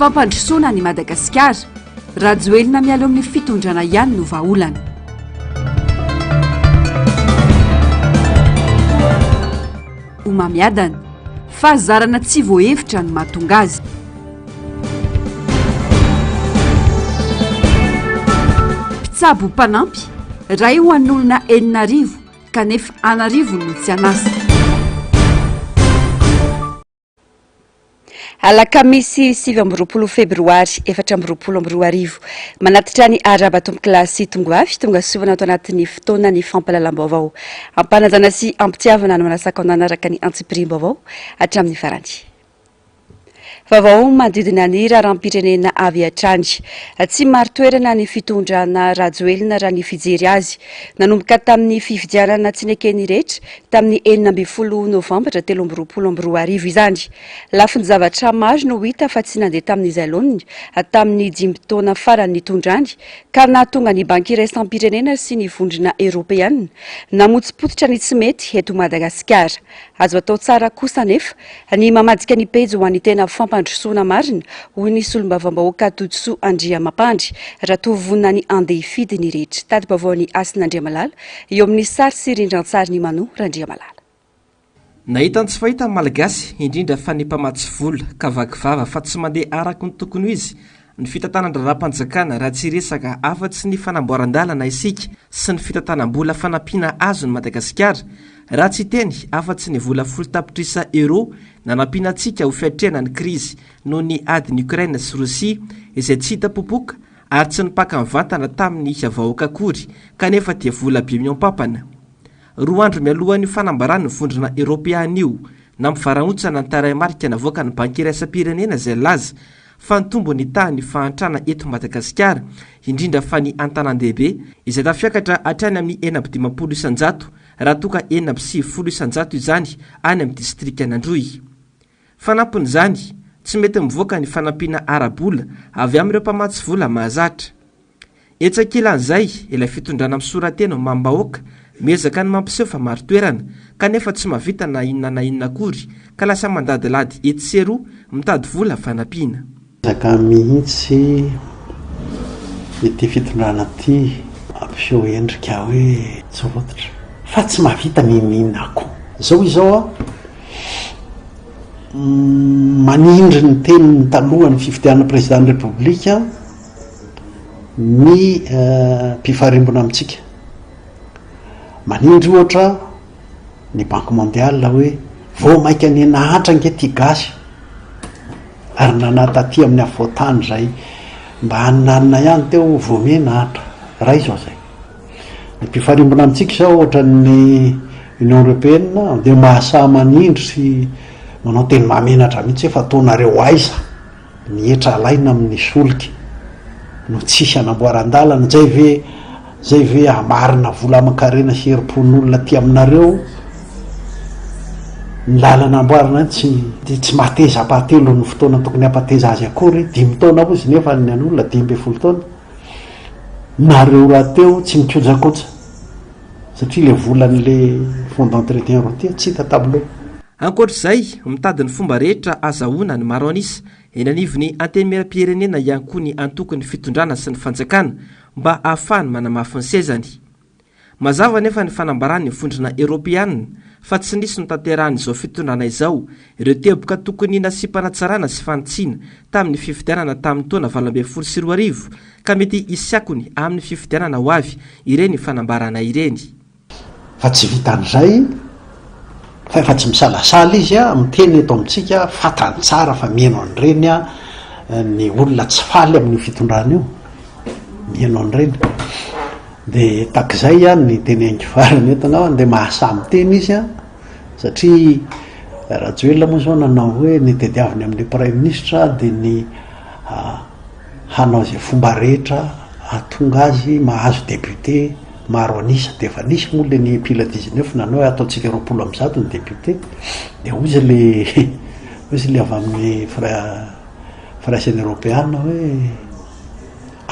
Fampandrosoana an'i Madagasikara, Rajoelina miala eo amin'ny fitondrana ihany no vahaolana. Homamiadana, fahazarana tsy voahevitra no mahatonga azy. Mpitsabo mpanampy, iray ho an'olona 6000 kanefa an'arivony no tsy an'asa. Alakamisy 29 febroary 2024. Manatitra ny arahaba tompokolahy sy tongovavy tonga soa ato anatin'ny fotoana ny fampahalalam-baovao. Ampanajana sy ampitiavana no manasako nanaraka ny antsipiriam-baovao hatramin'ny farany. Vaovao manodidina ny raharaham-pirenena avy hatrany. Tsy marin-toerana ny fitondrana Rajoelina raha ny fijery azy. Nanomboka tamin'ny fifidianana tsy neken'ny rehetra tamin'ny 16 novambra 2023 izany. Lafin-javatra maro no hita fa tsy nandeha tamin'izay laoniny tamin'ny dimy taona farany nitondrany ka nahatonga ny Banky iraisam-pirenena sy ny Vondrona Eoropeana namotsipotsitra ny tsy mety eto Madagasikara. Azo atao tsara kosa anefa ny mamadika ny pejy ho an'ny tena fampandrosoana marina, hoy ny solombavambahoaka Todisoa Andriamampandry, raha toa vonona ny handeha hifidy ny rehetra. Tati-baovaon'i Hasina Andriamalala, eo amin'ny sary sy rindran-tsarin'i Mano Randriamalala. Nahita ny tsy fahita ny Malagasy, indrindra fa ny mpamatsy vola, ka vaky vava fa tsy mandeha araka ny tokony ho izy ny fitantanan-draharaham-panjakana raha tsy hiresaka afa-tsy ny fanamboaran-dalana isika sy ny fitantanam-bola fanampiana azon'i Madagasikara, raha tsy hiteny afa-tsy ny vola folo tapitrisa euros nanampiana antsika ho fiatrehana ny krizy noho ny adin'i Ukraine sy Rosia izay tsy hita popoka ary tsy nipaka mivantana tamin'ny vahoaka akory kanefa dia vola be mihoampampana. Roa andro mialohan'io fanambaran'ny Vondrona Eoropeana io, nampivarahontsana ny tarehimarika navoakan'ny Banky Iraisam-pirenena izay nilaza fa nitombo ny tahan'ny fahantrana eto Madagasikara, indrindra fa ny an-tanàn-dehibe, izay tafiakatra hatrany amin'ny 56% raha toa ka 96% izany any amin'ny distrikan'Androy. Fanampin'izany, tsy mety mivoaka ny fanampiana ara-bola avy amin'ireo mpamatsy vola mahazatra. Etsy ankilan'izay, ilay fitondrana misora-tena ho mamim-bahoaka, miezaka ny mampiseho fa marin-toerana, kanefa tsy mahavita na inona na inona akory, ka lasa mandadilady etsy sy eroa mitady vola fanampiana. Miezaka mihitsy ity fitondrana ity hampiseho endrika hoe tsy rototra, fa tsy mahavita n'inon'inona koa. Izao izao an! Manindry ny teniny talohan'ny fifidianana président-n'ny Repoblika ny mpifarimbona amintsika. Manindry ohatra ny Banque mondiale hoe vao mainka niha-nahantra ange ity gasy ary nana taty amin'ny afovoan-tany izay mba haninanina ihany teo vao miha-nahantra. Iray izao izay. Ny mpifarimbona amintsika izao ohatran'ny Union Européenne dia mahasahy manindry sy manao teny mahamenatra mihitsy hoe fa ataonareo aiza ny hetra alaina amin'ny solika no tsisy anamboaran-dalana, zay ve zay ve hamarina vola aman-karena sy herim-pon'olona aty aminareo ny lalana amboarina any tsy tsy mahateza ampahatelon'ny fotoana tokony hampateza azy akory, dimy taona hozy nefa ny an'olona 15 taona. Nareo rahateo tsy mikojakoja satria le volan'le fonds d'entretien routier tsy hita tableau. Ankoatra izay, mitady ny fomba rehetra azahoana ny maro an'isa eny anivon'ny Antenimierampirenena ihany koa ny antokon'ny fitondrana sy ny fanjakana mba ahafahany manamafy ny sezany. Mazava anefa ny fanambaran'ny Vondrona Eoropeanina fa tsy nisy notanterahan'izao fitondrana izao ireo teboka tokony nasiam-panatsarana sy fanitsiana tamin'ny fifidianana tamin'ny taona 2018 ka mety hisy akony amin'ny fifidianana ho avy ireny fanambarana ireny. Fa tsy vitan'izay fa efa tsy misalasala izy miteny eto amintsika, fantany tsara fa mihaino an'ireny ny olona tsy faly amin'io fitondrana io, mihaino an'ireny. Dia takizay an ny teny haingo farany eto angamba dia mahasahy miteny izy an, satria Rajoelina moa izao nanao hoe ny tediaviny amin'ny praiminisitra dia ny hanao izay fomba rehetra hahatonga azy mahazo député maro an'isa, dia efa nisy moa le ny pile 19 nanao hoe ataontsika 120 ny député, dia hoy izy le hoy izy le avy amin'ny firaisana eoropeana hoe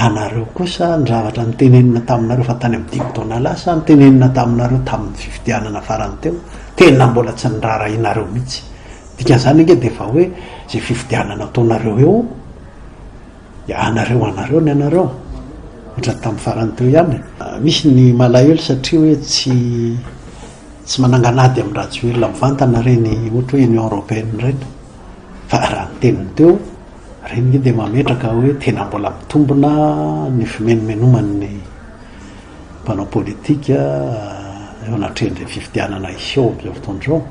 Anareo kosa ny zavatra notenenina taminareo fa tany amin'ny dimy taona lasa, notenenina taminareo tamin'ny fifidianana farany teo, tena mbola tsy niraharahianareo mihitsy. Dikan'izany ange dia efa hoe izay fifidianana ataonareo eo. Dia anareo anareo ny anareo. Ohatran'ny tamin'ny farany teo ihany. Misy ny malahelo satria hoe tsy tsy manangan'ady amin-dRajoelina mivantana ireny ohatra hoe Union Européenne ireny. Fa raha ny teniny teo, ireny nge dia mametraka hoe tena mbola mitombina ny fimenomenoman'ny mpanao politika eo anatrehan'izay fifidianana hiseho amin'izao fotoana izao.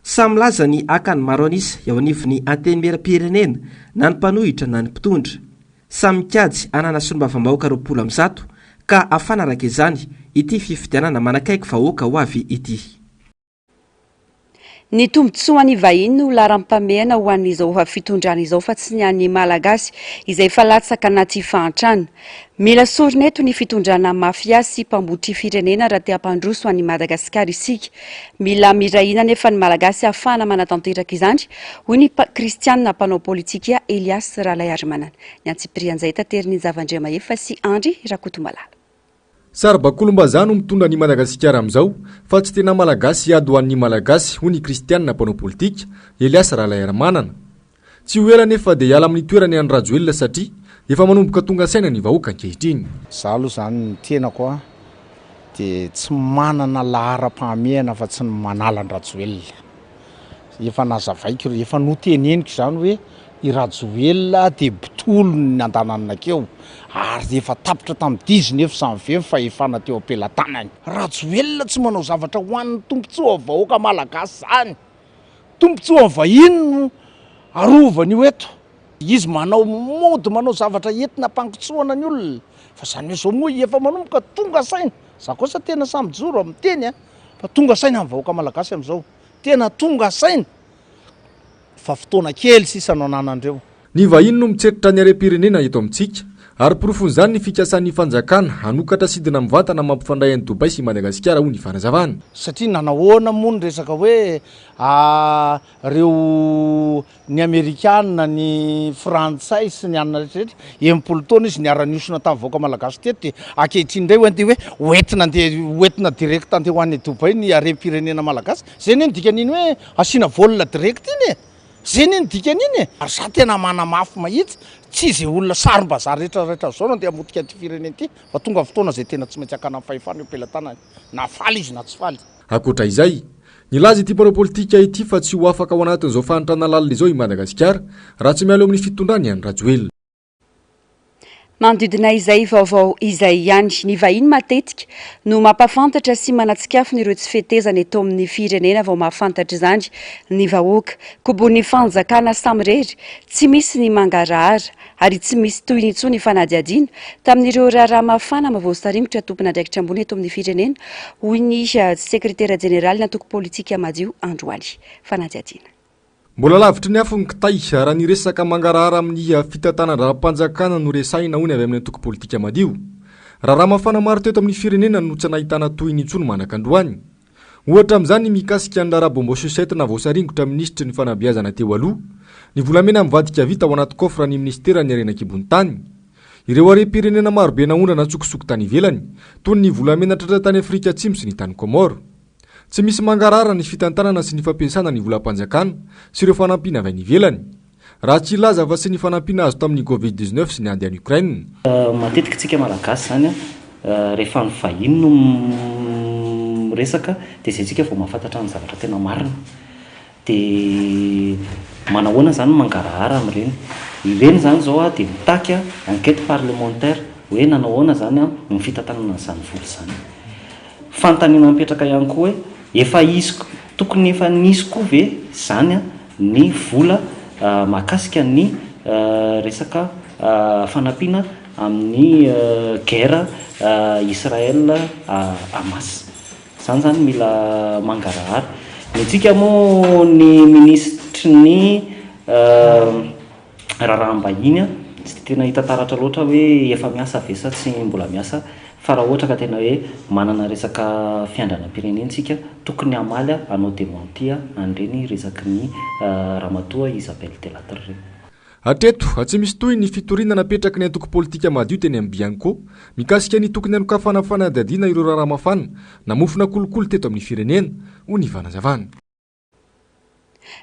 Samy milaza ny haka ny maro an'isa eo anivon'ny Antenimierampirenena na ny mpanohitra na ny mpitondra. Samy mikajy hanana solombavambahoaka 120 ka hafana araka izany ity fifidianana manakaiky vahoaka ho avy ity. Ny tombontsoan'ny vahiny no laharam-pahamehana ho an'izao fitondrana izao fa tsy ny an'ny Malagasy izay efa latsaka anaty fahantrana. Mila sorona eto ny fitondrana mafia sy mpambotry firenena raha te hampandroso an'i Madagasikara isika. Mila miray hina anefa ny Malagasy hahafahana manatanteraka izany, hoy ny kristianina mpanao politika Elias Ralaiarimanana. Ny antsipirian'izay taterin'i Njava Andriamahefa sy Andry Rakotomalala. Saribakolim-bazaha no mitondra an'i Madagasikara amin'izao fa tsy tena Malagasy hiady ho an'ny Malagasy, hoy ny kristianina mpanao politika, Elias Ralaiarimanana. Tsy ho ela anefa dia hiala amin'ny toerany Andry Rajoelina satria efa manomboka tonga saina ny vahoaka ankehitriny. Za aloha zany ny tenako a dia tsy manana laharam-pahamehana afa tsy ny manala an-dRajoelina. Efa nazavaiko, efa noteneniko izany hoe i Rajoelina dia mpitolona ny andanany nakeo ary efa tapitra tamin'ny 19 janvier ny fahefana teo am-pelatanany. Rajoelina tsy manao zavatra ho an'ny tombontsoan'ny vahoaka malagasy zany. Tombontsoan'ny vahiny no arovany io eto. Izy manao mody manao zavatra entina ampangotsohana ny olona. Fa zany hoe zao moa efa manomboka tonga saina. Za kosa tena sahy mijoro miteny a, fa tonga saina ny vahoaka malagasy amizao. Tena tonga saina fa fotoana kely sisa no ananandreo. Ny vahiny no mitsetritra ny harem-pirenena eto amintsika, ary porofon'izany ny fikasan'ny fanjakana hanokatra sidina mivantana mampifandray an'i Dubaï sy i Madagasikara, hoy ny fanazavana. Satria nanahoana moa ny resaka hoe reo ny amerikana, ny frantsay sy ny anona rehetra rehetra, 60 taona izy niara-nihosona tamin'ny vahoaka malagasy teto dia ankehitriny indray hoe andeha hoe hoentina andeha hoentina direct andeha ho any Dubaï ny harem-pirenena malagasy. Zay anie ny dikan'iny hoe asiana vol direct iny e! Zay anie ny dikan'iny e! Ary za tena manamafy mahitsy, tsy izay olona sarim-bazaha rehetra rehetra zao no andeha hamotika an'ity firenena ity, fa tonga ny fotoana izay tena tsy maintsy hakana ny fahefana eo am-pelatanany, na faly izy na tsy faly. Ankoatra izay, nilaza ity mpanao politika ity fa tsy ho afaka ao anatin'izao fahantrana lalina izao i Madagasikara raha tsy miala eo amin'ny fitondrany i Andry Rajoelina. Manodidina izay vaovao izay ihany, ny vahiny matetika no mampahafantatra sy manatsikafona ireo tsy fetezana eto amin'ny firenena vao mahafantatra izany ny vahoaka. Kobon'ny fanjakana samirery, tsy misy ny mangarahara ary tsy misy tohiny intsony ny fanadihadiana tamin'ireo raharaha mafana voasaringotra tompon'andraikitra ambony eto amin'ny firenena, hoy ny sekretera jeneralin'ny antoko politika Madio androany. Fanadihadiana. Mbola lavitry ny afo ny kitay, raha ny resaka mangarahara amin'ny fitantanan-draharaham-panjakana no resahina, hoy ny avy amin'ny antoko politika Madio. Raharaha mafana maro teto amin'ny firenena no tsy nahitana tohiny intsony mandraka androany. Ohatra amin'izany ny mikasika ny raharaha bonbon sucette navoasaringotra minisitry ny fanabeazana teo aloha, ny volamena mivadika vy tao anaty coffre ny minisiteran'ny harena an-kibon'ny tany. Ireo harem-pirenena marobe naondrana an-tsokosoko tany ivelany, toy ny volamena tratra tany Afrika Atsimo sy ny tany Comores. Tsy misy mangarahara ny fitantanana sy ny fampiasana ny volam-panjakana sy ireo fanampiana avy any ivelany. Raha tsy hilaza afa-tsy ny fanampiana azo tamin'ny Covid 19 sy ny ady any Ukraine. Matetika tsika malagasy zany an, rehefa ny vahiny no miresaka dia zay tsika vao mahafantatra ny zavatra tena marina. Dia manahoana zany ny mangarahara amin'ireny? Ireny zany zao an dia mitaky enquête parlementaire hoe nanao ahoana zany ny fitantanana an'izany vola izany. Fanontaniana mipetraka ihany koa hoe efa hisy tokony efa nisy koa ve izany ny vola mahakasika ny resaka fanampiana amin'ny guerre Israël Hamas? Izany izany mila mangarahara. Ny antsika moa ny minisitry ny raharaham-bahiny tsy dia tena hita taratra loatra hoe efa miasa ve sa tsy mbola miasa fa raha ohatra ka tena hoe manana resaka fiandrianam-pirenena isika tokony hamaly hanao démenti an'ireny resaky ny ramatoa Isabelle Delattre ireny. Hatreto, tsy misy tohiny ny fitoriana napetraky ny antoko politika madio teny amin'ny Bianco mikasika ny tokony hanokafana fanadihadiana ireo raharaha mafana namofona kolikoly teto amin'ny firenena, hoy ny fanazavana.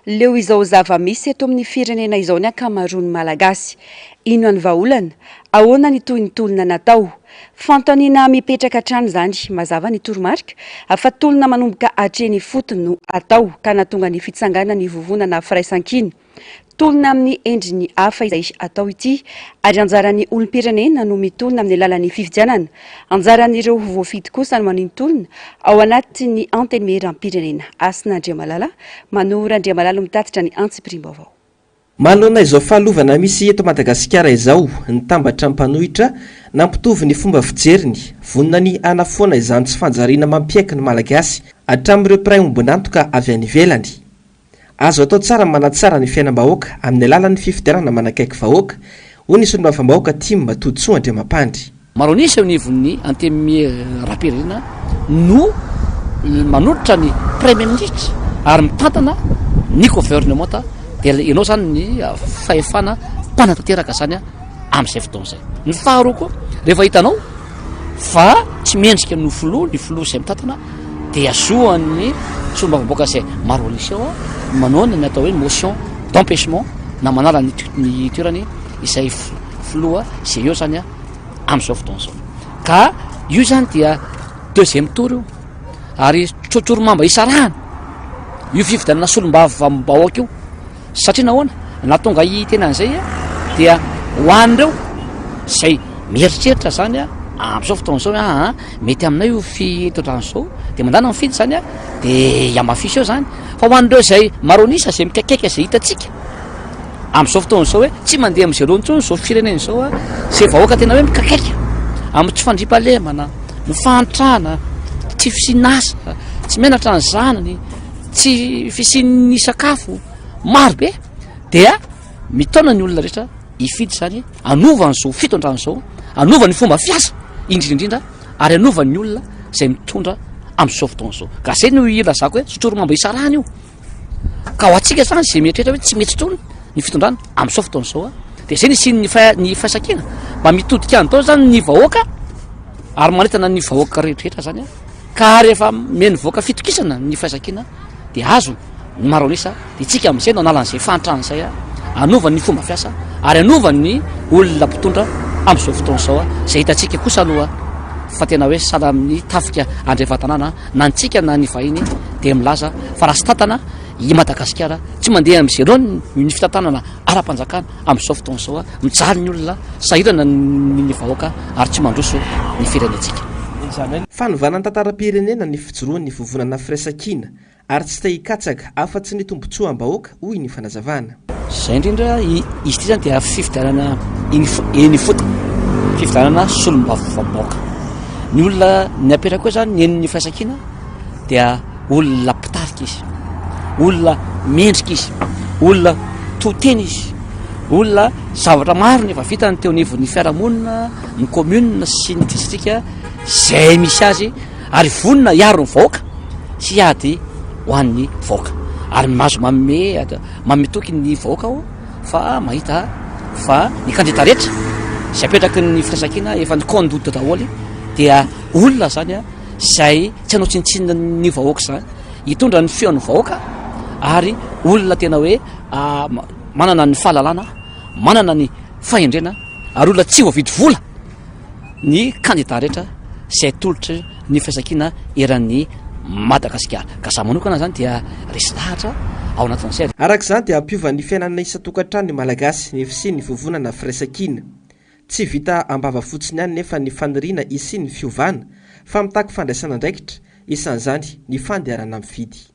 Leo izao zava-misy eto amin'ny firenena izao ny ankamaroan'ny Malagasy. Inona ny vahaolana? Ahoana ny tohin'ny tolona natao? Fanontaniana mipetraka hatrany izany. Mazava ny toromarika fa tolona manomboka hatreny ifotony no atao ka nahatonga ny fitsanganan'ny vovonana Firaisankina. Tolona amin'ny endriny hafa izay atao ity ary anjaran'ny olom-pirenena no mitolona amin'ny alalan'ny fifidianana. Anjaran'ireo ho voafidy kosa no manintolona ao anatin'ny Antenimierampirenena. Hasina Andriamalala, Manoro Andriamalala mitatitra ny antsipiriam-baovao. Manoloana izao fahalovana misy eto Madagasikara izao, nitambatra ny mpanohitra, nampitovy ny fomba fijeriny, vonona ny hanafoana izany tsy fanjariana mampiaiky ny Malagasy hatramin'ireo mpiray ombon'antoka avy any ivelany. Azo atao tsara ny manatsara ny fiainam-bahoaka amin'ny alalan'ny fifidianana manakaiky vahoaka, hoy ny solombavambahoaka tim Todisoa Andriamampandry. Maro an'isa eo anivon'ny Antenimierampirenena no manolotra ny Praiminisitra ary mitantana ny governemanta dia ianao izany ny fahefana mpanatanteraka izany amin'izay fotoana izay. Ny faharoa koa rehefa hitanao fa tsy mendrika ny ho filoha ny filoha izay mitantana dia zoan'ny solombavambahoaka izay maro an'isa eo manao ny atao hoe motion d'empêchement na manala ny ny toerany izay filoha izay eo zany amin'izao fotoana izao. Ka io zany dia deuxième tour io ary tsotsorimamba isarahana io fifidianana solombavambahoaka io. Satria nahoana? Nahatonga hiteny an'izay dia ho an'ireo izay mieritreritra zany amin'izao fotoana izao hoe aa mety aminay io fitondrana izao dia mandana mifidy zany a dia hihamafisa eo zany. Fa ho an'ireo izay maro an'isa izay mikaikaika izay hitantsika amin'izao fotoana izao hoe tsy mandeha amin'ny zéro intsony izao firenena izao a, izay vahoaka tena hoe mikaikaika amin'ny tsy fandriampahalemana, ny fahantrana, tsy fisian'asa, tsy mianatra ny zanany, tsy fisian'ny sakafo maro be dia mitaona ny olona rehetra hifidy izany hanova an'izao fitondrana izao, hanova ny fomba fiasa indrindra indrindra ary hanova ny olona izay mitondra amin'izao fotoana izao. Ka izay no ilazako hoe sotroro-mamba isarahana io. Ka ho antsika izany izay mieritreritra hoe tsy mety intsony ny fitondrana amin'izao fotoana izao dia izay no hisian'ny ny firaisankina mba mitodika any daholo izany ny vahoaka ary manentana ny vahoaka rehetra izany. Ka rehefa omeny vahoaka fitokisana ny firaisankina dia azo ny maro an'isa dia tsika amin'izay no hanala an'izay fahantrana izay, hanova ny fomba fiasa ary hanova ny olona mpitondra amin'izao fotoana izao izay hitantsika kosa aloha fa tena hoe sahala amin'ny tafika andrevan-tanàna na ny tsika na ny vahiny dia milaza fa raha tsy tantana i Madagasikara tsy mandeha amin'izay laoniny ny fitantanana ara-panjakana amin'izao fotoana izao, mijaly ny olona, sahirana ny vahoaka ary tsy mandroso ny firenentsika. Fanovana ny tantaram-pirenena ny fijoroan'ny vovonana Firaisankina ary tsy te hikatsaka afa-tsy ny tombontsoam-bahoaka, hoy ny fanazavana. Izay indrindra, izy ity izany dia fifidianana eny ifotony, fifidianana solombavambahoaka. Ny olona ny apetraka eo izany ny eny Firaisankina dia olona mpitarika izy, olona mendrika izy, olona to tena izy, olona zavatra maro no efa vitany teo anivon'ny fiarahamonina, ny commune sy ny distrika izay misy azy ary vonona hiaro ny vahoaka sy hiady ho an'ny vahoaka. Ary mahazo manome manome toky ny vahoaka aho fa mahita fa ny kandida rehetra izay apetraky ny firaisankina efa ny conduite daholo dia olona zany a izay tsy hanao tsinontsinona ny vahoaka izany, hitondra ny feon'ny vahoaka ary olona tena hoe manana ny fahalalana, manana ny fahendrena ary olona tsy voavidy vola ny kandida rehetra izay atolotry ny firaisankina eran'ny Madagasikara. Ka za manokana izany dia resy lahatra ao anatin'izay. Araka izany dia hampiova ny fiainana isan-tokantrano ny Malagasy ny fisian'ny vovonana firaisankina. Tsy vita am-bava fotsiny ihany nefa ny faniriana hisian'ny fiovana fa mitaky fandraisana andraikitra, isan'izany ny fandehanana mifidy.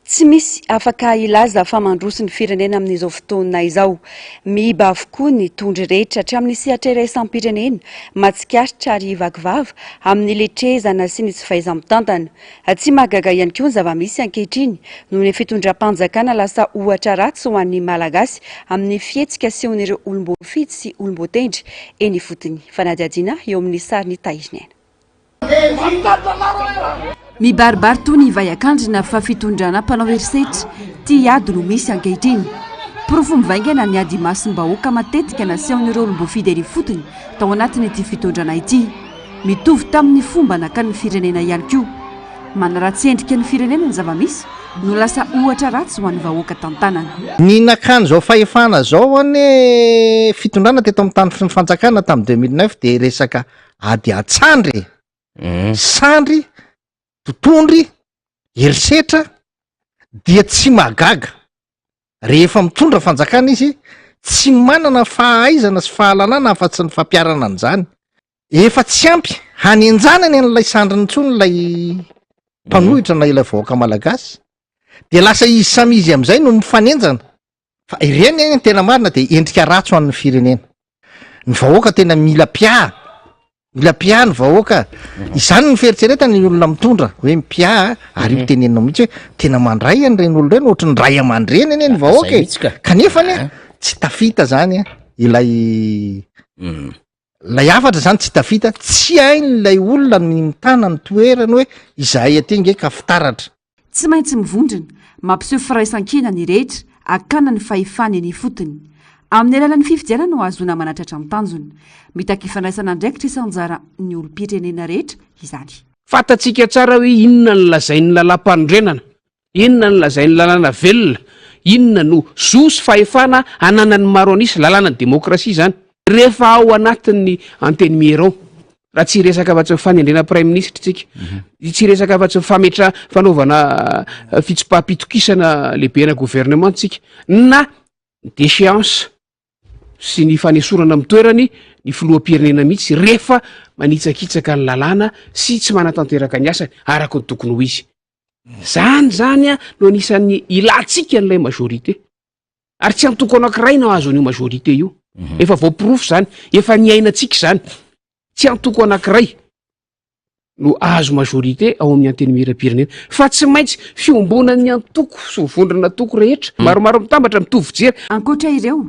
Tsy misy afaka hilaza fa mandroso ny firenena amin'izao fotoana izao. Miiba avokoa ny tondro rehetra hatramin'ny sehatra iraisam-pirenena, mahatsikaritra ary vaky vava amin'ny letrezana sy ny tsy fahaiza-mitantana. Tsy mahagaga ihany koa ny zava-misy ankehitriny noho ny fitondram-panjakana lasa ohatra ratsy ho an'ny Malagasy amin'ny fihetsika asehon'ireo olom-boafidy sy olom-boatendry eny ifotony. Fanadihadiana eo amin'ny sarin'i Tahiriniaina. Mibaribary toy ny vay an-kandrina fa fitondrana mpanao herisetra tia ady no misy ankehitriny. Porofo mivaingana ny ady imasom-bahoaka matetika nasehon'ireo olom-boafidy eny ifotony tao anatin'ity fitondrana ity. Mitovy tamin'ny fomba nakan'ny firenena ihany koa. Manaratsy endrika ny firenena ny zava-misy no lasa ohatra ratsy ho an'ny vahoaka tantanana. Ny nakany izao fahefana izao anie fitondrana teto amin'ny tany sy ny fanjakana tamin'ny 2009 dia resaka ady an-tsandry e. Mm. Sandry, totondry, herisetra dia tsy mahagaga rehefa mitondra fanjakana izy tsy manana fahaizana sy fahalalana afa-tsy ny fampiharana an'izany. Efa tsy ampy hanenjanany an'ilay sandriny intsony ilay mpanohitra na ilay vahoaka malagasy dia lasa izy samy izy amin'izay no mifanenjana. Fa ireny ny tena marina dia endrika ratsy ho an'ny firenena. Ny vahoaka tena mila mpiahy, mila mpiahy ny vahoaka. Mhm. Izany ny fieritreretana ny olona mitondra hoe mpiahy ary io mhm. teneninao mihitsy hoe tena mandray an'ireny olona ireny ohatry ny ray aman-dreny anie ny vahoaka e. Kanefa anie ah. tsy tafita zany ilay mm. Ilay hafatra zany tsy tafita, tsy hain'ilay olona ny mitana ny toerany hoe izahay aty nge ka fitaratra. Tsy maintsy mivondrona, mampiseho firaisankina ny rehetra hakana ny fahefana eny ifotony. Amin'ny alalan'ny fifidianana no ahazoana manatratra ny tanjona. Mitaky fandraisana andraikitra isan-jaran'ny olom-pirenena rehetra izany. Fantatsika tsara hoe inona no lazain'ny lalàmpanorenana. Inona no lazain'ny lalàna velona? Inona no zo sy fahefana ananan'ny maro an'isa? Lalànan'ny demokrasia izany. Rehefa ao anatin'ny antenimiera ao, raha tsy hiresaka afa-tsy ny fanendrena praiminisitra isika, tsy hiresaka afa-tsy ny fametra- fanaovana fitsipaham-pitokisana lehibena gouvernement isika, na déchéance sy ny fanesorana amin'ny toerany ny filoham-pirenena mihitsy rehefa manitsakitsaka ny lalàna sy tsy manatanteraka ny asany araka ny tokony ho izy. Zany zany a no anisan'ny ilantsika an'ilay majorité. Ary tsy antoko anankiray no azo an'io majorité io. Mhm. Efa voaporofo zany, efa niainantsika zany. Tsy antoko anankiray no azo majorité ao amin'ny antenimieram-pirenena fa tsy maintsy fiombonan'ny antoko sy ny vondrona antoko rehetra mm. maromaro mitambatra mitovy fijery. Ankoatra ireo,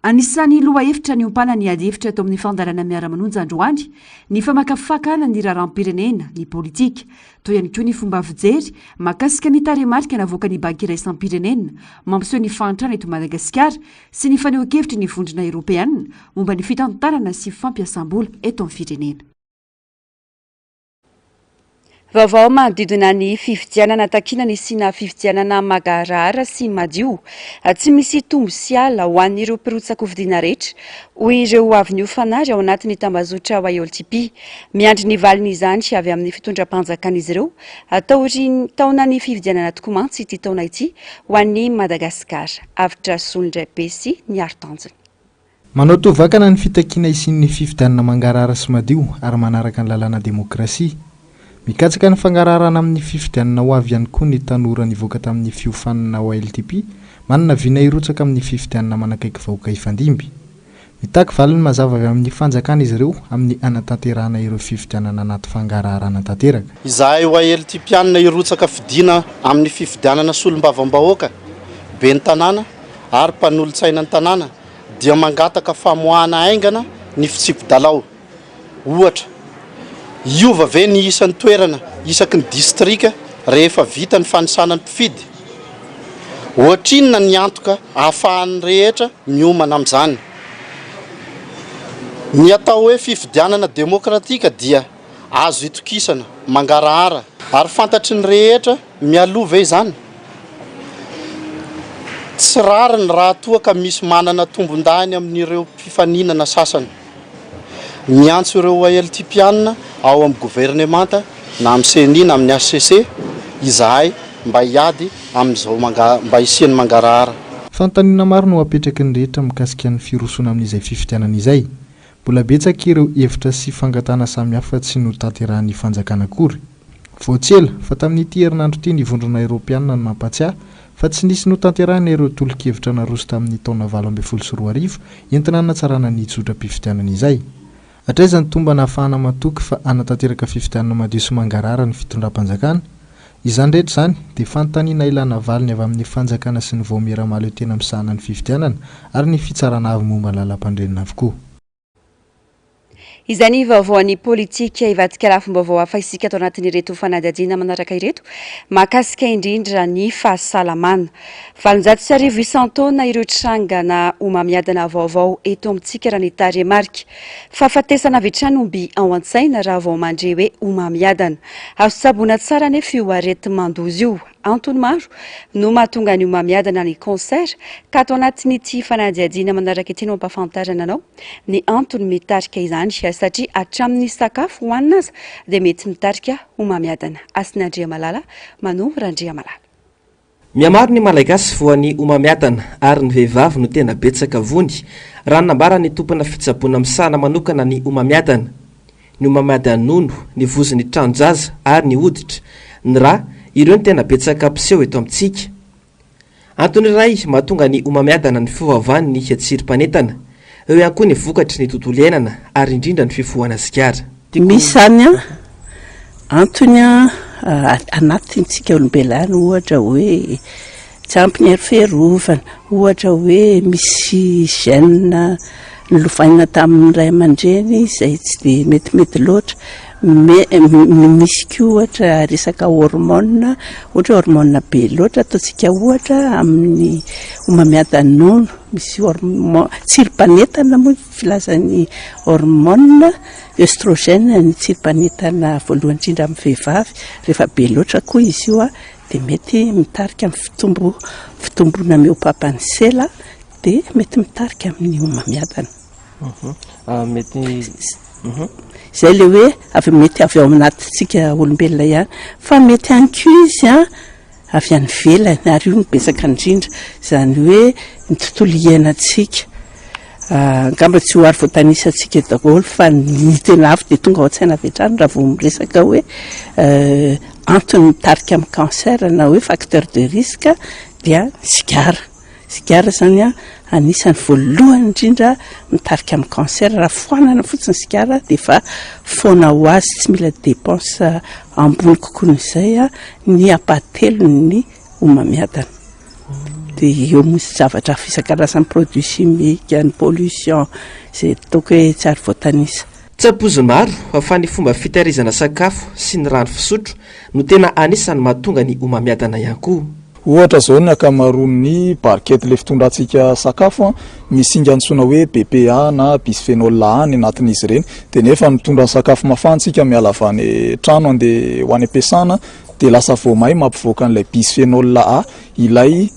anisan'ny lohahevitra niompana ny adihevitra eto amin'ny fandaharana Miara-manonja androany ny famakafakana ny raharaham-pirenena, ny politika, Toy ihany koa ny fomba fijery mahakasika ny tarehimarika navoakan'ny Banky Iraisam-pirenena mampiseho ny fahantrana eto Madagasikara sy ny fanehoan-kevitry ny Vondrona Eoropeanina momba ny fitantanana sy fampiasam-bola eto amin'ny firenena. Vaovao manodidina ny fifidianana takiana ny hisiana fifidianana mangarahara sy madio tsy misy tombo sy ala ho an'ireo mpirotsak'hofidiana rehetra, hoy ireo avy niofana ary ao anatin'ny tambazotra YLTP. Miandry ny valin'izany avy amin'ny fitondram-panjakana izy ireo taorian'ny taonan'ny fifidianana tokoa mantsy ity taona ity ho an'i Madagasikara. Avotra Solondraibe sy Niaro Tanjona. Manao tovakana ny fitakiana hisian'ny fifidianana mangarahara sy madio ary manaraka ny lalàna demokrasia. Mikatsaka ny fangaraharana amin'ny fifidianana ho avy ihany koa ny tanora nivoaka tamin'ny fiofanana YLTP manana vina hirotsaka amin'ny fifidianana manakaiky vahoaka hifandimby. Mitaky valiny mazava avy amin'ny fanjakana izy ireo amin'ny hanatanterahana ireo fifidianana anaty fangaraharana tanteraka. Izahay YLTP-ana hirotsaka fidiana amin'ny fifidianana solombavambahoaka, ben'ny tanàna ary mpanolotsainan'ny tanàna dia mangataka famoahana haingana ny fitsipi-dalao. Ohatra, hiova ve ny isan'ny toerana isaky ny distrika rehefa vita ny fanisana ny mpifidy? Ohatrinona ny antoka ahafahan'ny rehetra miomana amin'izany? Ny atao hoe fifidianana demokratika dia azo itokisana, mangarahara, ary fantatry ny rehetra mialoha ve izany? Tsy rariny raha toa ka misy manana tombondahiny amin'ireo mpifaninana sasany. Miantso ireo YLTPiana ao amin'ny governemanta na amin'ny ceni na amin'ny hcc izahay mba hiady amin'izao mba hisian'ny mangarahara. Fanontaniana maro no apetraky ny rehetra mikasika ny firosoana amin'izay fifidianana izay. Mbola betsaka ireo hevitra sy fangatahana samihafa tsy notanterahin'ny fanjakana akory. Vao tsy ela, fa tamin'ity herinandro ity ny Vondrona Eoropeanina no nampatsiahy fa tsy nisy notanterahina ireo tolo-kevitra naroso tamin'ny taona 2018 entina hanatsarana ny zotram-pifidianana izay. Hatraiza ny tombana ahafahana matoky fa hanatanteraka fifidianana madio sy mangarahara ny fitondram-panjakana? Izany rehetra izany dia fanontaniana ilana valiny avy amin'ny fanjakana sy ny vaomiera mahaleo tena misahana ny fifidianana ary ny fitsarana avo momba ny lalampandrenana avokoa. Izay ny vaovaon'ny politika. Hivadika lafim-baovao hafa isika ato anatin'ireto fanadihadiana manaraka ireto, mahakasika indrindra ny fahasalamana. 1800 isan-taona ireo trangana homamiadana vaovao eto amintsika raha ny tarehimarika. Fahafatesana avy hatrany no mby ao an-tsaina raha vao mandre hoe homamiadana. Azo tsaboina tsara anefa io areti-mandoza io. Antony maro no mahatonga ny homamiadana ny cancer ka ato anatin'ity fanadihadiana manaraka ity no ampahafantarana anao ny antony mitarika izany satria hatramin'ny sakafo hohanina aza dia mety mitarika homamiadana. Hasina Andriamalala, Mano Randriamalala. Mihamaro ny Malagasy voan'ny homamiadana ary ny vehivavy no tena betsaka voany, raha ny nambaran'ny tompona fitsaboana misahana manokana ny homamiadana. Ny homamiadan'ny nono, ny vozon'ny tranon-jaza ary ny hoditra, ny ra, ireo no tena betsaka mpiseho eto amintsika. Antony iray mahatonga ny homamiadana ny fiovaovan'ny tsirim-panentana. Eo ihany koa ny vokatry ny tontolo iainana ary indrindra ny fifohana sigara. Misy izany an, antony an, anatintsika olombelona ihany ohatra hoe tsy ampy ny hery fiarovana, ohatra hoe misy gène nolovaina tamin'ny ray aman-dreny izay tsy dia metimety loatra, misy koa ohatra resaka hormone, ohatra hoe hormone be loatra ataontsika ohatra amin'ny homamiadan'ny nono, misy hormone, tsirim-panentana moa ny filazan'ny hormone, oestrogène ny tsirim-panentana voalohany indrindra amin'ny vehivavy, rehefa be loatra koa izy io dia mety mitarika amin'ny fitombo, fitomboana mihoa-papan'ny sela dia mety mitarika amin'ny homamiadana. Mety Izay ilay hoe avy mety avy ao anatintsika olombelona ihany fa mety ihany koa izy an avy any ivelany ary io no betsaka indrindra, izany hoe ny tontolo iainantsika. Angamba tsy ho ary voatanisantsika eto daholo fa ny tena avy dia tonga ao an-tsaina avy hatrany raha vao miresaka hoe antony mitarika amin'ny cancer na hoe facteur de risque dia ny sigara. Sigara izany an, anisan'ny voalohany indrindra mitarika amin'ny cancer. Raha foanana fotsiny ny sigara dia efa foana ho azy, tsy mila dépense ambony kokoa noho izay ny ampahatelon'ny homamiadana. Dia eo misy zavatra hafa isan-karazany, produits chimiques, ny pollution, izay ataoko hoe tsy ary voatanisa. Tsy ampoizin'ny maro fa ny fomba fitahirizana sakafo sy ny rano fisotro no tena anisan'ny mahatonga ny homamiadana ihany koa. Ohatra izao ny ankamaroan'ny barquette le fitondrantsika sakafo misy singa antsoina hoe BPA na bisphenol A any anatin'izy ireny dia nefa mitondra ny sakafo mafana tsika miala avy any trano andeha ho any am-piasana dia lasa vao may mampivoaka an'ilay bisphenol A ilay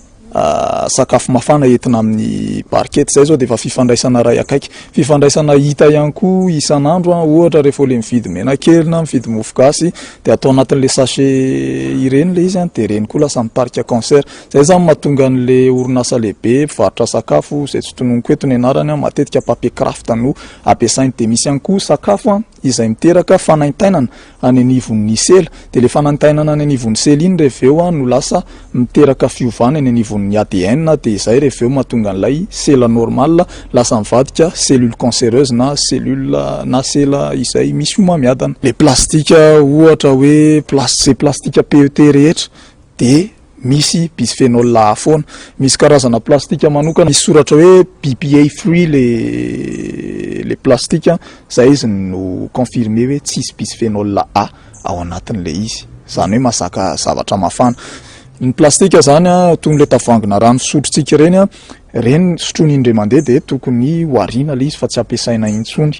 sakafo mafana entina amin'ny barquette. Izay izao dia efa fifandraisana iray akaiky. Fifandraisana hita ihany koa isan'andro, ohatra rehefa ilay mividy menakely na mividy mofo gasy dia atao anatin'ilay sachet ireny ilay izy dia ireny koa lasa mitarika cancer. Izay izany mahatonga an'ilay orinasa lehibe mpivarotra sakafo izay tsy tononiko eto ny anarany, matetika papier kraft no ampiasainy. Dia misy ihany koa sakafo izay miteraka fanaintainana any anivon'ny sela, dia ilay fanaintainana any anivon'ny sela iny rehefa avy eo no lasa miteraka fiovana eny anivon'ny ADN, dia izay rehefa avy eo mahatonga an'ilay sela normal lasa mivadika cellule cancereuse na cellule na sela izay misy homamiadana. Ilay plastika ohatra hoe izay plastika PET rehetra dia Misy bisphenol A foana. Misy karazana plastika manokana misy soratra hoe BPA free le le plastika, zay izy no confirmer hoe tsisy bisphenol A ao anatin'le izy. Zany hoe mahazaka zavatra mafana. Ny plastika zany an, toy ny le tavoahangina rano fisotrontsika ireny an, ireny sotroina indray mandeha dia tokony ho ariana le izy fa tsy ampiasaina intsony.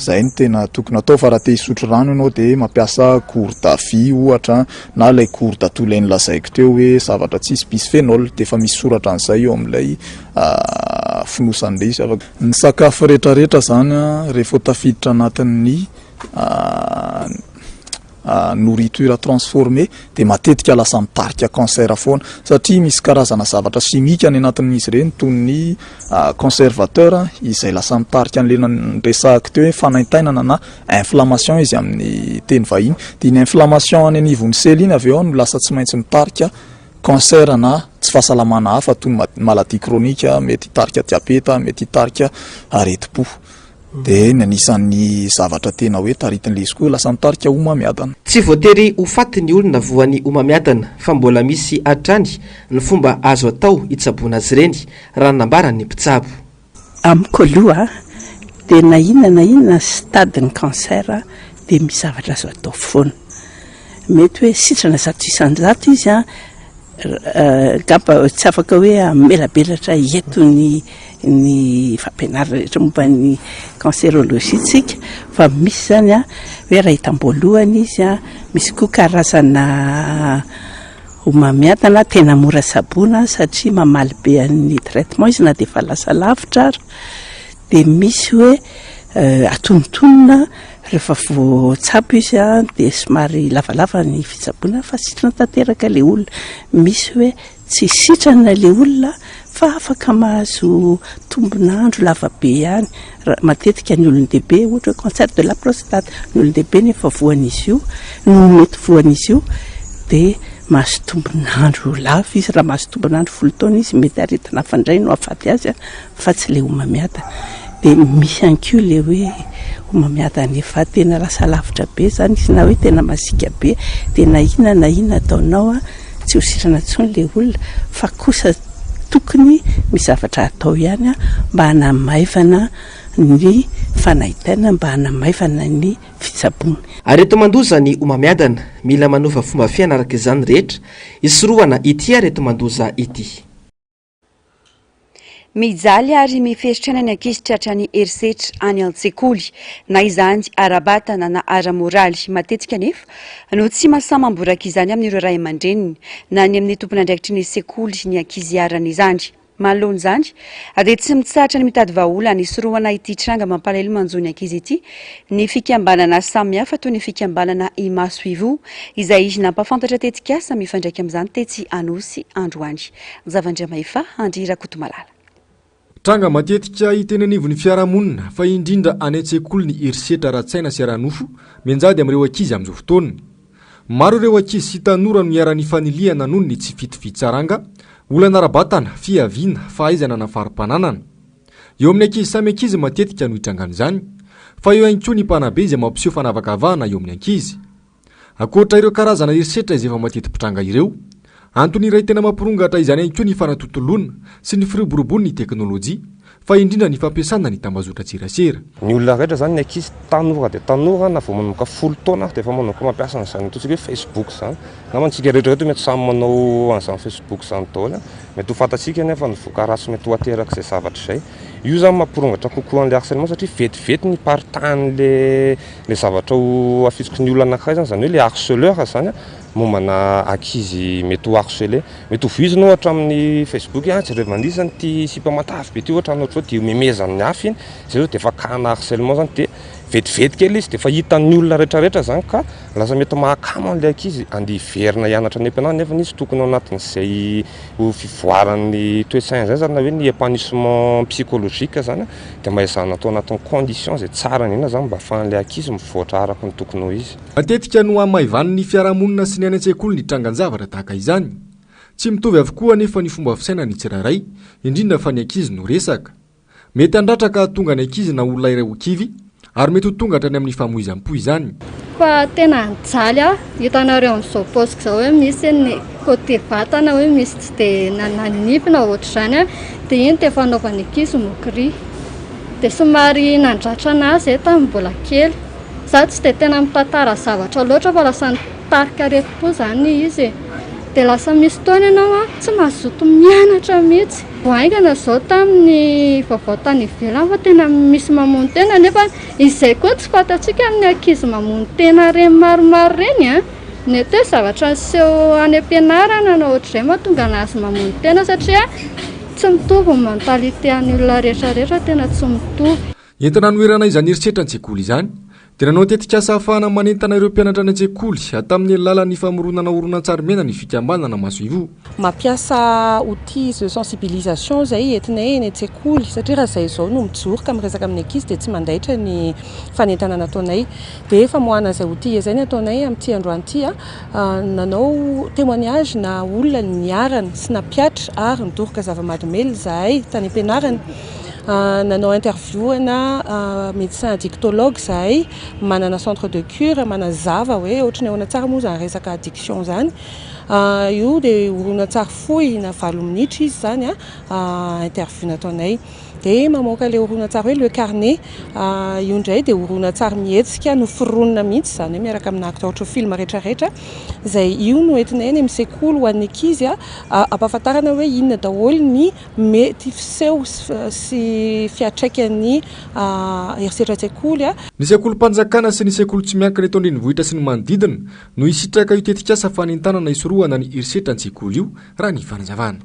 Zay no tena tokony atao fa raha te hisotro rano ianao dia mampiasa gourde vy ohatra na ilay gourde toy ilay nolazaiko teo hoe zavatra tsisy bisphenol dia efa misy soratra an'izay eo amin'ilay fonosan'ilay izy. Afaka ny sakafo rehetrarehetra zany rehefa tafiditra anatin'ny nourriture transformée dia matetika lasa mitarika cancer foana satria misy karazana zavatra chimique any anatin'izy ireny toy ny conservateur izay lasa mitarika an'ilay niresahako teo hoe fanaintainana na inflammation izy amin'ny teny vahiny dia iny inflammation any anivon'ny sela iny avy eo no lasa tsy maintsy mitarika cancer na tsy fahasalamana hafa toy ny maladie chronique mety hitarika diabeta mety hitarika aretim-po. Dia ny anisan'ny zavatra tena hoe taritin'ilay izy koa lasa mitarika homamiadana. Tsy voatery ho faty ny olona voan'ny homamiadana fa mbola misy hatrany ny fomba azo atao hitsaboana azy ireny, raha ny nambaran'ny mpitsabo. Amiko aloha dia na inona na inona stade-n'ny cancer dia misy zavatra azo atao foana. Mety hoe sitrana 100% izy an, Angamba tsy afaka hoe hamelabelatra eto ny ny fampianarana rehetra momba ny cancérologie tsika fa misy zany a hoe raha hita am-boalohany izy a, misy koa karazana Homamiadana tena mora tsaboina satria mamaly be an'ny traitement izy na dia efa lasa lavitra ary. Dia misy hoe atonontonona rehefa voatsabo izy dia somary lavalava ny fitsaboana fa sitrana tanteraka ilay olona. Misy hoe tsy sitrana ilay olona fa afaka mahazo tombon'andro lava be ihany. Matetika ny olon-dehibe ohatra hoe cancer de la prostate, ny olon-dehibe nefa voan'izy io no mety voan'izy io dia mahazo tombon'andro lava izy. Raha mahazo tombon'andro 10 taona izy mety aretina hafa indray no hahafaty azy fa tsy ilay homamiadana. Dia misy ihany koa ilay hoe homamiadana efa tena lasa lavitra be izany izy na hoe tena masiaka be dia na inona na inona ataonao tsy ho sitrana intsony ilay olona fa kosa tokony misy zavatra atao ihany mba hanamaivana ny fanaintainana, mba hanamaivana ny fitsaboana. Areti-mandoza ny homamiadana. Mila manova fomba fiaina araka izany rehetra hisorohana ity areti-mandoza ity. Mijaly ary miferitr'aina ny ankizy tratran'ny herisetra any an-tsekoly, na izany ara-batana na ara-moraly. Matetika anefa no tsy mahasahy mamboraka izany amin'ireo ray aman-dreniny na ny amin'ny tompon'andraikitry ny sekoly ny ankizy iharan'izany. Manoloana izany dia tsy mitsahatra ny mitady vahaolana hisorohana ity tranga mampalahelo manjo ny ankizy ity ny fikambanana samihafa toy ny fikambanana Imaso Ivoho izay nampahafantatra tetikasa mifandraika amin'izany tetsy Anosy androany. Javandriamahefa Andry Rakotomalala. Tranga matetika hita eny anivon'ny fiarahamonina fa indrindra any an-tsekoly ny herisetra ara-tsaina sy ara-nofo mianjady amin'ireo ankizy amin'izao fotoana. Maro ireo ankizy sy tanora no iharan'ny fanilihana noho ny tsy fitovian-tsaranga, olana ara-batana, fiaviana, fahaizana na fari-pananana. Eo amin'ny ankizy samy ankizy matetika no itrangan'izany, fa eo ihany koa ny mpanabe izay mampiseho fanavakavahana eo amin'ny ankizy. Ankoatra ireo karazana herisetra izay efa mateti-pitranga ireo, antony iray tena mampirongatra izany ihany koa ny fanatontoloana sy ny firoboroboan'ny teknolojia, fa indrindra ny fampiasana ny tambazotran-tserasera. Ny olona rehetra izany, ny ankizy tanora dia tanora na vao manomboka 10 taona ary dia efa manomboka mampiasa an'izany ataontsika hoe Facebook izany. Angamba antsika rehetra rehetra mety samy manao an'izany Facebook izany daholo. Mety ho fantatsika anefa ny voka-ratsy mety ho aterak'izay zavatra izay. Io izany mampirongatra kokoa an'ilay harcèlement satria vetivety ny hiparitahan'ilay Ilay zavatra ho afitsiky ny olona anankiray izany, izany hoe ilay harceleur izany mombana ankizy mety ho harcelé. Mety ho voizina ohatra amin'ny Facebook hoe jereo manisa ity sipa matavy be ity ohatra hanao ohatr'izao dia ihomehezan'ny hafa iny, izay izao dia efa cas-na harcèlement izany dia vetivety kely izy dia efa hitan'ny olona rehetrarehetra izany ka lasa mety mahakamo an'ilay ankizy handeha hiverina hianatra any am-pianarana nefa izy tokony ao anatin'izay ho fivoaran'ny toe-tsaina izay izany na hoe ny épanouissement psychologique izany. Dia mba ezahana atao anatin'ny condition izay tsara indrindra izany mba ahafahan'ilay ankizy mivoatra araka ny tokony ho izy. Matetika no hamaivanin'ny fiarahamonina sy ny any an-tsekoly ny trangan-javatra tahaka izany. Tsy mitovy avokoa anefa ny fomba fisainan'ny tsirairay, indrindra fa ny ankizy no resaka. Mety handratra ka hahatonga ny ankizy na olona iray ho kivy, ary mety ho tonga hatrany amin'ny famoizam-po izany. Fa tena nijaly aho, hitanareo amin'izao paoziko izao hoe misy ny côté vatana hoe misy tsy dia nanify na ohatr'izany an, dia iny dia fanaovan'ny ankizy moquerie. Dia somary nandratra an'ahy izay tamin'ny mbola kely. Izaho tsy dia tena mitantara zavatra loatra fa lasa nitarika aretim-po izany izy e. Dia lasa misy fotoana ianao an, tsy mazoto mianatra mihitsy. Vao haingana izao tamin'ny vaovao tany ivelany fa tena misy mamono tena nefa izay koa tsy fantatsika amin'ny ankizy mamono tena ireny maromaro ireny an! Mety hoe zavatra niseho any am-pianarana na ohatr'izay mahatonga an'azy mamono tena satria tsy mitovy ny mentalité an'ny olona rehetra rehetra tena tsy mitovy. Entina hanoherana izany herisetra an-tsekoly izany, dia nanao tetikasa ahafahana manentana ireo mpianatra any an-tsekoly tamin'ny alalan'ny famoronana horonantsary mena ny fikambanana Masoivoho. Mampiasa outils de sensibilisation izay entinay eny an-tsekoly satria raha izay izao no mijoro ka miresaka amin'ny ankizy dia tsy mandaitra ny fanentanana ataonay. Dia famoahana izay outils izay ny ataonay amin'ity androany ity. Nanao témoignage na olona niharana sy nampihatra ary nidoroka zava-mahadomelina izahay tany am-pianarana. Nanao interview ana médecin addictologue izahay, manana centre de cure, manazava hoe ohatry ny ahoana tsara moa izany resaka addiction izany. Io dia horonantsary fohy na 8 minitra izy izany interview nataonay. Dia mamoaka ilay horonantsary hoe Le Carnet. Io indray dia horonantsary mihetsika noforonina mihitsy, izany hoe miaraka amina acteur ohatran'ny film rehetrarehetra. Izay io no entinay any amin'ny sekoly ho an'ny ankizy hampahafantarana hoe inona daholo ny mety fiseho sy fiantraikan'ny herisetra an-tsekoly. Ny sekolim-panjakana sy ny sekoly tsy miankina eto an-drenivohitra sy ny manodidina no hisitraka io tetikasa fanentanana hisorohana ny herisetra an-tsekoly io, raha ny fanazavana.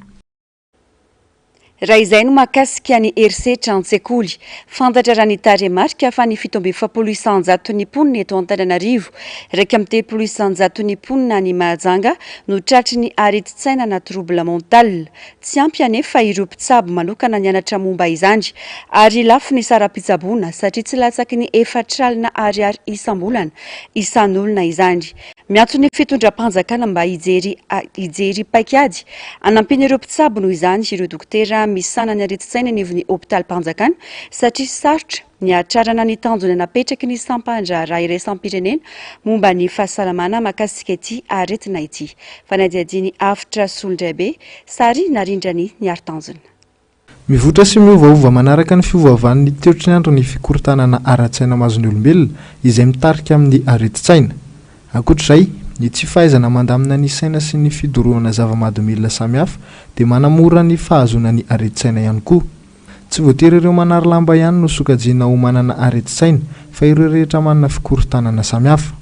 Raha izay no mahakasika ny herisetra an-tsekoly, fantatra raha ny tarehimarika fa ny 47 isan-jaton'ny mponina eto Antananarivo, 31 isan-jaton'ny mponina any Mahajanga no tratry ny aretin-tsaina na trouble mental. Tsy ampy anefa ireo mpitsabo manokana nianatra momba izany ary lafo ny saram-pitsaboana satria tsy latsaky ny efatr'alina ariary isam-bolana isan'olona izany. Miantso ny fitondram-panjakana mba hijery hijery paikady hanampiana ireo mpitsabo noho izany ireo dokotera misahana ny aretin-tsaina anivon'ny hopitalim-panjakana satria sarotra ny hahatrarana ny tanjona napetraky ny sampan-draharaha iraisam-pirenena momba ny fahasalamana mahakasika ity aretina ity. Fanadihadian'i Avotra Solondraibe, sary narindran'i Niaritanjona. Mivoatra sy miovaova manaraka ny fiovaovan'ny toetry ny andro ny fikorontanana ara-tsaina mahazo ny olombelona izay mitarika amin'ny aretin-tsaina. Ankoatra izay, ny tsy fahaizana mandamina ny saina sy ny fidorohana zava-mahadomelina samihafa dia manamora ny fahazoana ny aretin-tsaina ihany koa. Tsy voatery ireo manary lamba ihany no sokajiana ho manana aretin-tsaina fa ireo rehetra manana fikorontanana samihafa.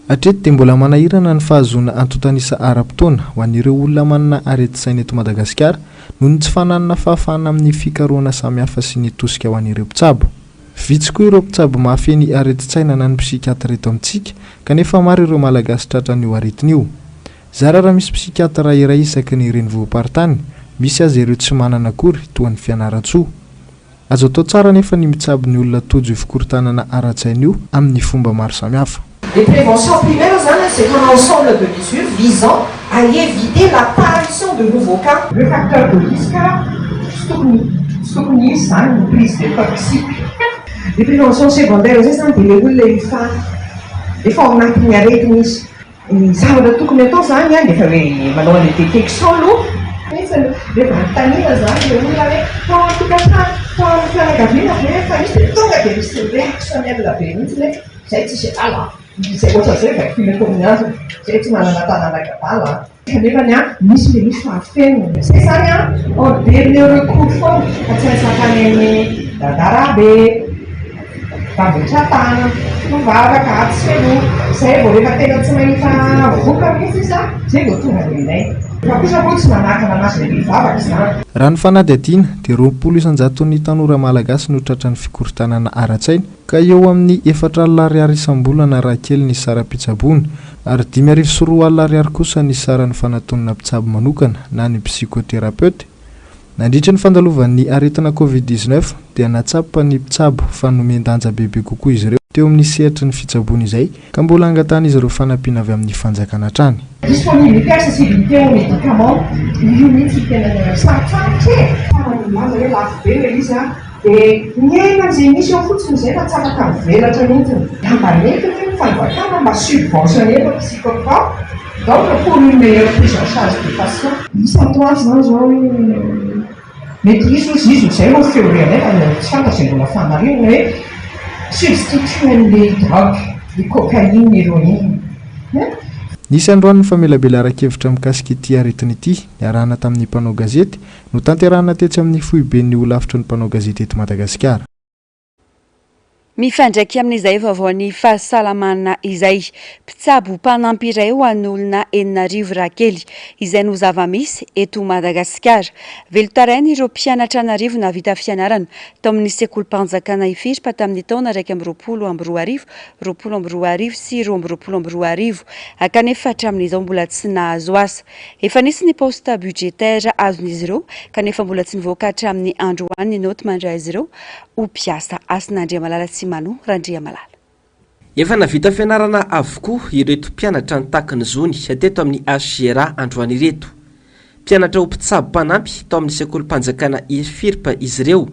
Hatreto dia mbola manahirana ny fahazoana antontan'isa ara-potoana ho an'ireo olona manana aretin-tsaina eto Madagasikara noho ny tsy fananana fahafahana amin'ny fikarohana samihafa sy ny tosika ho an'ireo mpitsabo. Vitsy koa ireo mpitsabo mahafehy ny aretin-tsaina na ny psychiatre eto amintsika kanefa maro ireo Malagasy tratran'io aretina io. Zara raha misy psychiatre iray isaky ny renivohi-paritany, misy aza ireo tsy manana akory toa an'i Fianarantsoa. Azo atao tsara anefa ny mitsabo ny olona tojo io fikorontanana ara-tsaina io amin'ny fomba maro samihafa. Les préventions primaires zany c'est un ensemble de mesures visant à éviter l'apparition de nouveaux cas. Ireo facteurs de risque tsy tokony tsy tokony hisy zany ny prise de toxique. Les préventions secondaires zay zany dia le olona efa efa ao anatin'ny aretina izy. Ny zavatra tokony atao zany an, efa hoe manao an'ilay détection aloha, nefa rehefa anontaniana zany ilay olona hoe tao an-tokantrano, tao amin'ny fianakaviana ve efa nisy dia tonga dia misy réactionnel be mihitsy hoe izay tsisy adala an, izay ohatran'izay vakiana amin'ny androny, izay tsy manana tanàna adala an. Kanefa ny ahy misy le misy fahafenoana. Zay zany an, en dernier recours foana fa tsy resaka any amin'ny Dadarabe, Bamboatratana, Tovavaka, atsy sy eroa. Zay vao rehefa tena tsy mahita vokany mihitsy izy an, zay vao tonga any aminay. Fa kosa aloha tsy manakana anazy le mivavaka izany. Raha ny fanadihadiana dia 20 isan-jaton'ny tanora malagasy no tratran'ny fikorontanana ara-tsaina ka eo amin'ny 40 ariary isam-bolana raha kely ny saram-pitsaboana ary 2005 ariary kosa ny saran'ny fanatonana mpitsabo manokana na ny psychothérapeute. Nandritra ny fandalovan'ny aretina Covid 19 dia nahatsapa ny mpitsabo fa nomen-danja bebe kokoa izy ireo teo amin'ny sehatry ny fitsaboana izay ka mbola angatahan'izy ireo fanampiana avy amin'ny fanjakana hatrany. Disponibilité, accessibilité aux médicaments, io mihitsy no tena sarotsarotra e! Fa milaza hoe lafo be ilay izy an! Dia miaina amin'izay misy eo fotsiny izay fa tsy afaka mivelatra mihitsy. Dia mba mety ve ny fanjakana mba subventionner le psychopathe donc pour une meilleure prise en charge des patients. Misy atoandro izany izao mety hisy hozy izy, izay no théorie anay fa tsy fantatra izay mbola fahamarinana hoe substitut an'ilay drogue, ny cocaïne, héroïne. Hein? Nisy androany ny famelabelaran-kevitra mikasika ity aretina ity niarahana tamin'ny mpanao gazety Notanterahina tetsy amin'ny foiben'ny holafitry ny mpanao gazety eto Madagasikara. Mifandraika amin'izay vaovaon'ny fahasalamana izay, mpitsabo mpanampy iray ho an'olona 6000 raha kely izay no zava-misy eto Madagasikara. Velon-taraina ireo mpianatra an'arivo nahavita fianarana tao amin'ny sekolim-panjakana Ifirpa tamin'ny taona 2021, 2020 sy 2022 kanefa hatramin'izao mbola tsy nahazo asa. Efa nisy ny poste budgétaire azon'izy ireo kanefa mbola tsy nivoaka hatramin'ny androany ny naoty mandray azy ireo ho mpiasa. Hasina Andriamalala Tsimano Randriamalala. Efa nahavita fianarana avokoa ireto mpianatra nitaky ny zony teto amin'ny HJRA androany ireto. Mpianatra ho mpitsabo mpanampy tao amin'ny sekolim-panjakana IFIRP izy ireo.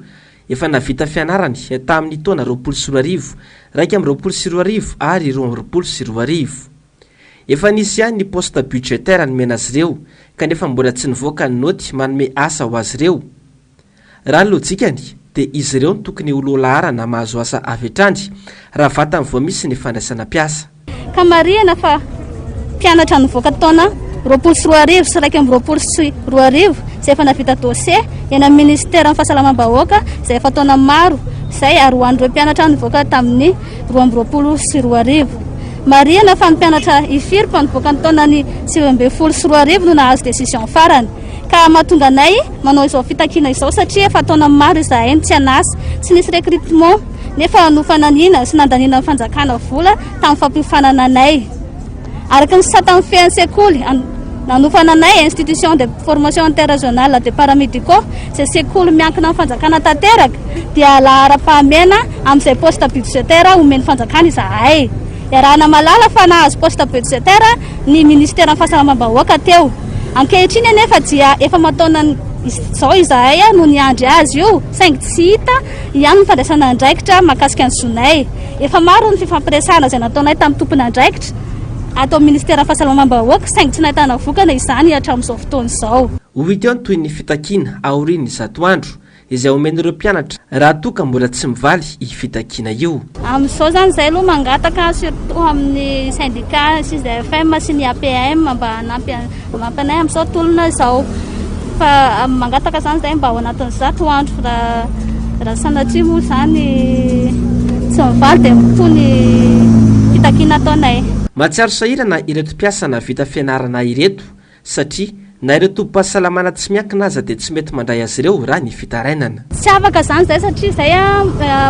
Efa nahavita fianarany tamin'ny taona 2020, 2021 ary 2022. Efa nisy ihany ny poste budgétaire nomena azy ireo kanefa mbola tsy nivoaka ny naoty manome asa ho azy ireo. Raha ny lojikany, dia izy ireo no tokony ho lohalaharana mahazo asa avy hatrany raha vatany vao misy ny fandraisana mpiasa. Ka marihana fa mpianatra nivoaka taona 2020 sy 2021 izay efa nahavita dosie eny amin'ny minisiteran'ny fahasalamam-bahoaka izay efa taona maro izay ary ho an'ireo mpianatra nivoaka tamin'ny 2022. Marihana fa ny mpianatra IFIRP nivoaka ny taonan'ny 2019 no nahazo décision farany. Ka mahatonga anay manao izao fitakiana izao satria efa taona maro izahay no tsy an'asa, tsy nisy recrutement nefa nofananiana sy nandaniana ny fanjakana vola tamin'ny fampiofanana anay. Araka ny sata mifehy ny sekoly nanofana anay, Institution de formation interrégionale de paramédicaux, izay sekoly miankina amin'ny fanjakana tanteraka, dia laharam-pahamehana amin'izay poste budgétaire omen'ny fanjakana izahay. Iarahana mahalala fa nahazo poste budgétaire ny minisiteran'ny fahasalamam-bahoaka teo. Ankehitriny anefa dia efa aman-taonany izao izahay no niandry azy io saingy tsy hita ihany ny fandraisana andraikitra mahakasika ny zonay. Efa maro ny fifampiresahana izay nataonay tamin'ny tompon'andraikitra ato amin'ny minisiteran'ny fahasalamam-bahoaka saingy tsy nahitana vokany izany hatramin'izao fotoana izao. Ho hita eo ny tohin'ny fitakiana aorian'ny 100 andro. izay omen'ireo mpianatra raha toa ka mbola tsy mivaly io fitakiana io. Amin'izao izany izahay aloha mangataka surtout amin'ny syndicat SISFM sy ny APM mba hanampy hanampy anay amin'izao tolona izao fa mangataka izany izahay mba ao anatin'ny 100 andro raha raha sanatria moa izany tsy mivaly dia mitohy ny fitakiana ataonay. Mahatsiaro sahirana ireto mpiasa nahavita fianarana ireto satria na ireo tobim-pahasalamana tsy miankina aza dia tsy mety mandray azy ireo raha ny fitarainana. Tsy afaka izany izay satria izay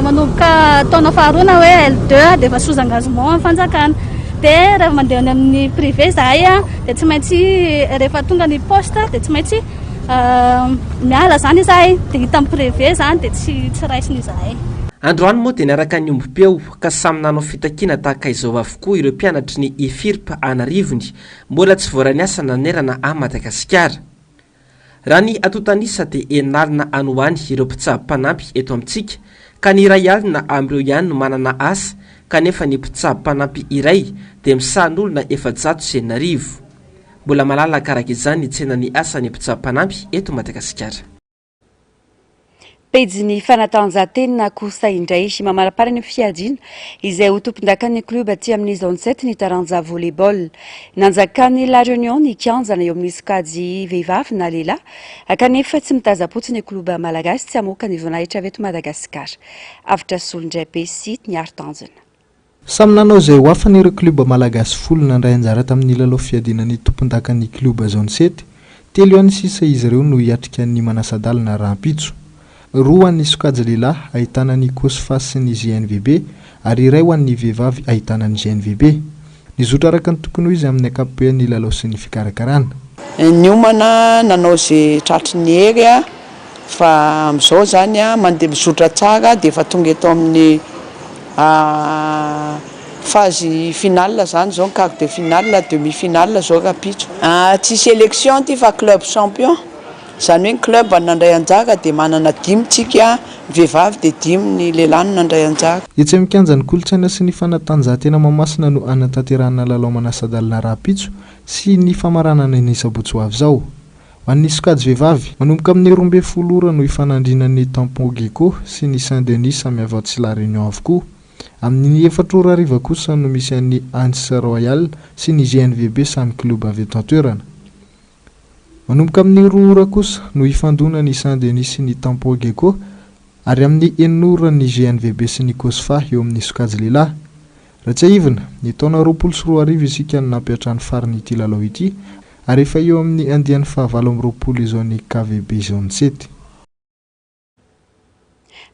manomboka taona faharoa na hoe L2 dia efa sous engagement amin'ny fanjakana. Dia rehefa mandeha any amin'ny privé izahay dia tsy maintsy rehefa tonga ny poste dia tsy maintsy miala izany izahay. Dia hita amin'ny privé izany dia tsy tsy raisina izahay. Androany moa dia niaraka niombom-peo ka samy nanao fitakiana tahaka izao avokoa ireo mpianatry ny IFIRP an'arivony Mbola tsy voaray ny asa nanerana an'i Madagasikara. Raha ny antontan'isa dia enina alina any ho any ireo mpitsabo mpanampy eto amintsika ka ny iray alina amin'ireo ihany no manana asa kanefa ny mpitsabo mpanampy iray dia misahan'olona 6600. Mbola malalaka araka izany ny tsenan'ny asan'ny mpitsabo mpanampy eto Madagasikara. Pejin'ny fanatanjahantena kosa indray, mamaraparana ny fiadiana izay ho tompondakan'ny club aty amin'ny zone 7 ny taranja volley-ball. Nanjakan'i La Réunion ny kianja na eo amin'ny sokajy vehivavy na lehilahy, kanefa tsy mitazam-potsiny ny club malagasy tsy hamoaka ny voninahitra avy eto Madagasikara. Avotra Solondraibe sy Niaro Tanjona. Samy nanao izay ho afany ireo klioba malagasy folo nandray anjara tamin'ny lalao fiadiana ny tompondakan'ny klioba zone sept. Telo ihany sisa izy ireo no hiatrika ny manasa-dalana rahampitso. Roa ho an'ny sokajy lehilahy ahitana ny Cosfa sy ny GNVB ary iray ho an'ny vehivavy ahitana ny GNVB. Nizotra araka ny tokony ho izy amin'ny ankapobeny ny lalao sy ny fikarakarana. Niomana nanao ze tratry ny hery fa amizao zany mandeha mizotra tsara dia efa tonga eto amin'ny phase finale zany zao quart de finale, demi finale zao rahampitso. Tsy selection ity fa club champion, zany hoe ny club no nandray anjara dia manana dimy tsika ny vehivavy dia dimy ny lehilahy no nandray anjara. Etsy amin'ny kianjan'ny kolontsaina sy ny fanatanjahantena Mahamasina no hanatanterahana lalao manasa-dalana rahampitso sy ny famaranana ny sabotsy ho avy izao. Ho an'ny sokajy vehivavy, manomboka amin'ny 12 ora no hifanandrinan'ny Tampon Gecko sy ny Saint Denis samy avy ao tsy La Réunion avokoa. Amin'ny efatra ora hariva kosa no misy an'ny Anse Royal sy ny GNVB samy klioba avy eto an-toerana. Manomboka amin'ny roa ora kosa no hifandona ny Saint Denis sy ny Tampon Gecko ary amin'ny enina ora ny GNVB sy ny Cosfa eo amin'ny sokajy lehilahy. Raha tsiahivina, ny taona 2020 isika no nampiantrano farany ity lalao ity ary efa eo amin'ny andiany faha 28 izao ny KVB Zone sept.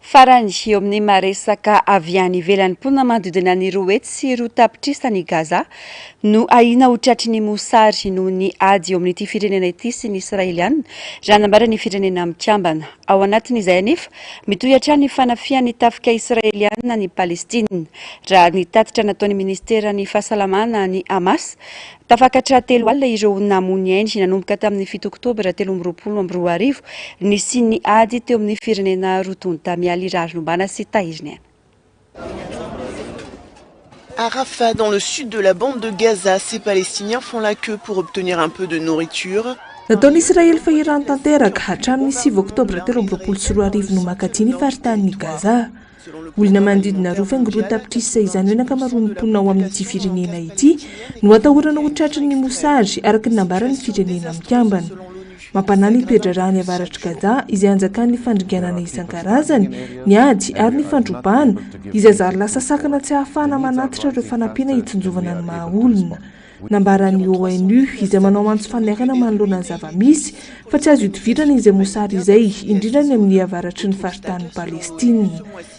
Farany, eo amin'ny maha-resaka avy any ivelany, mponina manodidina ny 202 tapitrisa any Gaza no ahiana ho tratry ny mosary noho ny ady eo amin'ity firenena ity sy ny Israeliana, raha nambaran'ny Firenena Mikambana. Ao anatin'izay anefa, mitohy hatrany ny fanafihan'ny tafika Israeliana an'i Palestina. Raha ny tatitra nataon'ny minisiteran'ny Fahasalamana ny Hamas, tafakatra 30 ireo namoy ainy nanomboka tamin'ny 7 oktobra 2023 nisian'ny ady teo amin'ny firenena roa tonta. Mialy Raharinombana sy Tahiriniaina. À Rafah, dans le sud de la bande de Gaza, ces Palestiniens font la queue pour obtenir un peu de nourriture. Nataon'i Israely fahirano tanteraka hatramin'ny 9 oktobra 2023 no mankaty ny faritanin'i Gaza. Olona manodidina 2,2 tapitrisa izany hoe ny ankamaroan'ny mponina ao amin'ity firenena ity no atahorana ho tratry ny mosary araka ny nambaran'ny Firenena Mikambana. Mampanahy ny toe-draharaha any avaratr'i Gaza izay anjakan'ny fandringanana isan-karazany, ny ady ary ny fandrobana izay zary lasa sakana tsy ahafahana manatitra ireo fanampiana hitsinjovana ny maha-olona. Nambaran'ny ONU, izay manao antso fanairana manoloana ny zava-misy, fa tsy azo ihodivirana izay mosary izay, indrindra any amin'ny avaratry ny faritanin'i Palestina.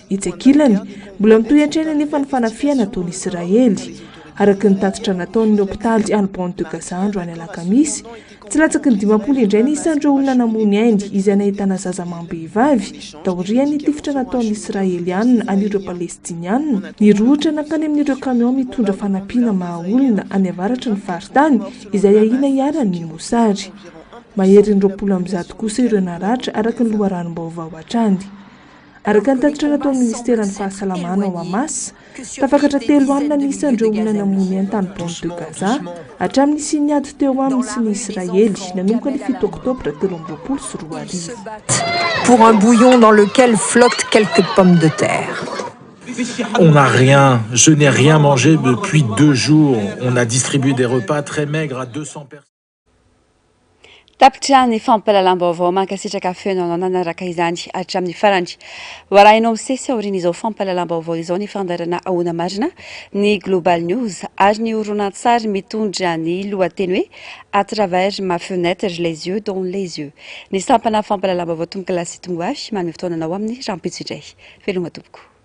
Etsy ankilany, mbola mitohy hatrany anefa ny fanafihana ataon'i Israely. Araka ny tatitra nataon'ny hopitaly any Bande de Gaza androany alakamisy, Tsy latsaky ny 50 indray ny isan'ireo olona namoy ny ainy, izay nahitana zaza amam-behivavy, taorian'ny tifitra nataon'ny Israeliana an'ireo Palestiniana nirohotra nankany amin'ireo kamiao mitondra fanampiana maha-olona any avaratry ny faritany, izay ahiana iharan'ny mosary. Maherin'ny 120 kosa ireo naratra, araka ny loharanom-baovao hatrany. Araka ny tatitra nataon'ny minisiteran'ny Fahasalamana ao Hamas, tafakatra telo alina ny isan'ireo olona namoy ny ainy tany Bande de Gaza hatramin'ny nisian'ny ady teo aminy sy ny Israely nanomboka ny 7 oktobra 2023. Pour un bouillon dans lequel flottent quelques pommes de terre. On n'a rien, je n'ai rien mangé depuis deux jours. On a distribué des repas très maigres à 200 personnes. Tapitra ny fampahalalam-baovao. Mankasitraka feno anao nanaraka izany hatramin'ny farany. Ho arahinao misesy aorian'izao fampahalalam-baovao izao ny fandaharana Ahoana Marina, ny Global News ary ny horonantsary mitondra ny lohateny hoe À travers ma fenêtre, les yeux dans les yeux. Ny sampana fampahalalam-baovao Tompokolahy sy Tongoavy manome fotoana anao amin'ny rahampitso indray. Veloma tompoko.